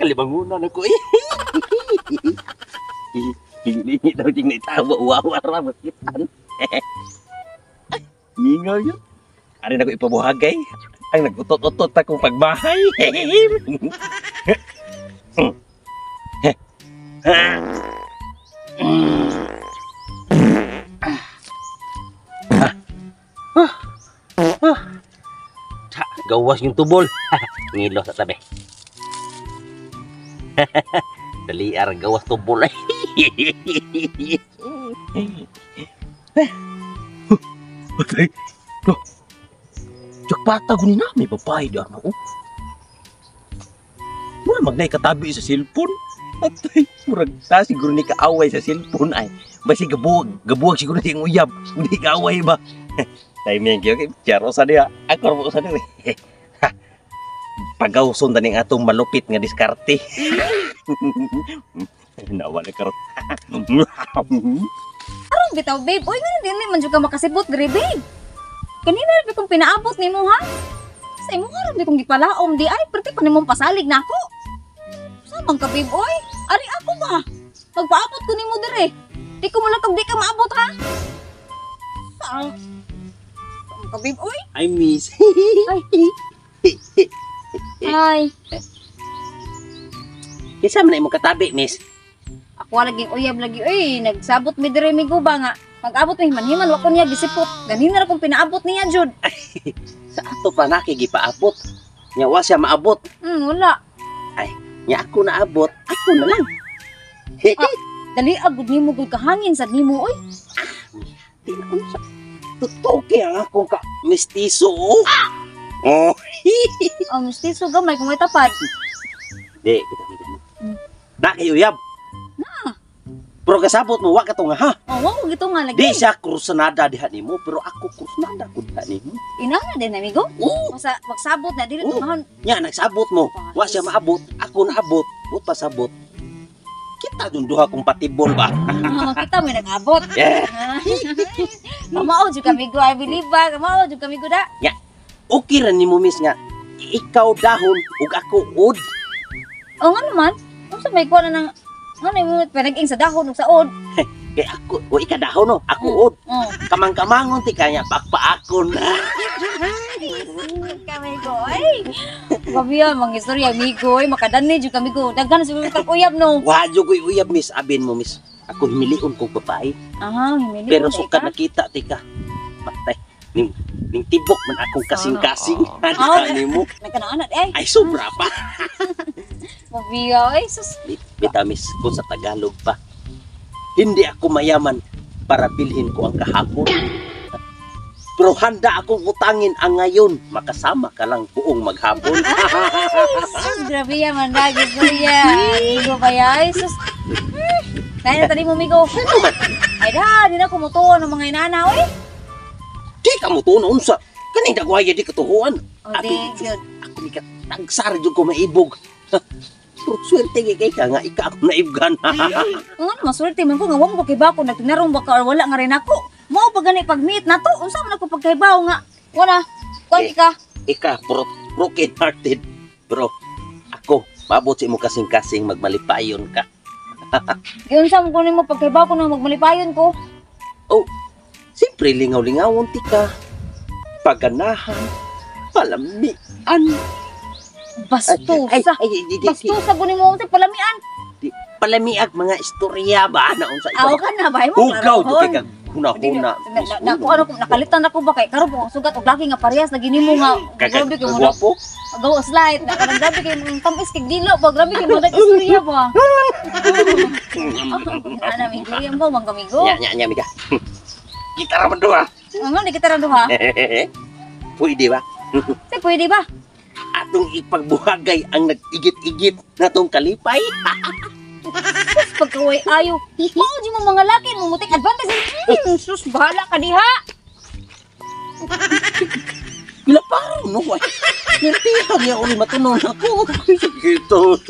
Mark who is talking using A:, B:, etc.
A: Kalibangunan ako eh. Hingi daw ding naitawa, uwawa ra makitan. Mingaw yun. Ari na ko ipabuhagay. Ang nagutot-utot akong pagbahay. Gawas yung tubol. Ngilo sa tabi. Dali ar gawas tubol. Patay. No. Jakpata ko ni na may babae di ano. Mura magnay katabi sa cellphone. Atay, murag ta siguro ni kaaway sa cellphone ay. Basi gabuwag, gabuwag siguro ni uyab. Hindi kaaway ba? Timing gyud kay jaro sa diha. Ako mo sa diha. Pagawson ta ning atong malupit nga diskarte. Nawa na karon.
B: Aron bitaw babe, oy ngano dili man jud ka makasibot diri babe. Kanina ra kong pinaabot nimo ha? Sa imo ra kong gipalaom di ay perti pa nimong pasalig nako. Samang ka babe oy? Ari ako ba? Magpaabot ko nimo diri. Di ko mo di ka maabot ha. Saan? Samang ka babe oy?
A: I miss.
B: Ay. Ay.
A: Kinsa man na imong katabi, miss?
B: Ako lagi uyab lagi oy, nagsabot mi diri mi guba nga. Pag-abot mi himan-himan wa ko niya gisipot. Ganina ra kong pinaabot niya jud.
A: Sa ato pa nakigipaabot. Nya wa siya maabot.
B: Wala.
A: Ay, nya ako naabot, ako na lang.
B: Ah, dali agud nimo gud kahangin sad nimo oy.
A: Ah, di na unsa. Totoo kay ang akong ka mestizo. Oh.
B: Oh, mestizo gamay kung may tapad.
A: Di, kita kita. Na kay uyab.
B: Na.
A: Pero kasabot mo wa ka to nga ha.
B: Oh, wa ko gito nga lagi.
A: Di siya krusanada diha nimo, pero ako krusanada ko diha nimo.
B: Inana din amigo.
A: Oo.
B: Masa magsabot na dili
A: Oo.
B: tungahon.
A: Nya nagsabot mo. Wa siya maabot, ako naabot, but pasabot. Kita dun duha compatible ba?
B: Kita may nag-abot.
A: Yeah.
B: Kamao jud kami go, I believe ba? Kamao jud kami go da.
A: Nya. Okay ra nimo miss nga ikaw dahon ug ako ud.
B: Oh, nga naman. Unsa may kuha na nang ano mo pinag-ing sa dahon ug sa ud?
A: Kay ako, o ika dahon no, ako ud.
B: Oh.
A: Kamang-kamangon ti kanya pakpaakon.
B: Kami go ay. Kabiya mga istorya amigo ay makadani jud kami go. Daghan siguro kag uyab no.
A: Wa jud ko'y uyab miss, abin mo miss. Ako himilion kong babae.
B: Aha, himilion.
A: Pero sukad nakita ti ka. Patay. Ning tibok man akong kasing-kasing.
B: Oh.
A: Ano nimo?
B: Nagkananad ay.
A: Ay sobra pa.
B: Mabiya ay sus.
A: Bitamis kung sa Tagalog pa. Hindi ako mayaman para bilhin ko ang kahapon. Pero handa akong utangin ang ngayon. Makasama ka lang buong maghapon.
B: Sus, grabe yan man lagi kuya. Amigo ba yan? Ay, sus. Kaya na tali mo, migo.
A: Ano man?
B: Ay da, di na kumutuon ng mga inana, oy.
A: Di ka mutuon, unsa. Kaning dagwaya di katuhuan.
B: O, di, yun.
A: Ako ni katagsar dyan ko maibog. Pero swerte kay ka nga, ika ako naibgan.
B: Nga naman, swerte man ko nga, wag mo kibako, nagtinarong baka or wala nga rin ako. Mao pa gani pag-meet na to, unsa man ako pagkahibaw nga. Wala, kuan ka.
A: Ika, broken hearted. Bro, ako, maabot sa imo kasing-kasing, magmalipayon ka.
B: Giunsa mo kunin mo pagkahibaw ko na magmalipayon ko.
A: Oh, siyempre, lingaw-lingawon ti ka. Paganahan, palamian.
B: Bastusa.
A: Ay, ay, ay, di, di,
B: Bastusa kunin mo sa palamian.
A: Di, palamiag mga istorya ba na unsa ito?
B: Aw ka na ba mo?
A: Hugaw jud kay kag huna-huna.
B: Na ko ano nakalitan ako ba kay karon po sugat og laki nga parehas lagi nimo nga grabe kay mo.
A: Gwapo.
B: Go slide na kanang grabe kay mong tamis kay dilo ba grabe kay mo istorya ba. Ana migo yan mo mga migo.
A: Nya nya nya miga. Kita ra man duha.
B: Ano ni kita ra duha?
A: Pwede ba?
B: Say pwede ba?
A: Atong ipagbuhagay ang nag-igit-igit natong kalipay.
B: Sus, pagkaway ayo. Mao di mo mga laki mo mutik advantage. Sus, bahala ka diha.
A: Pila parang no ay. Nirtihan niya uli matunon ako. Sakito.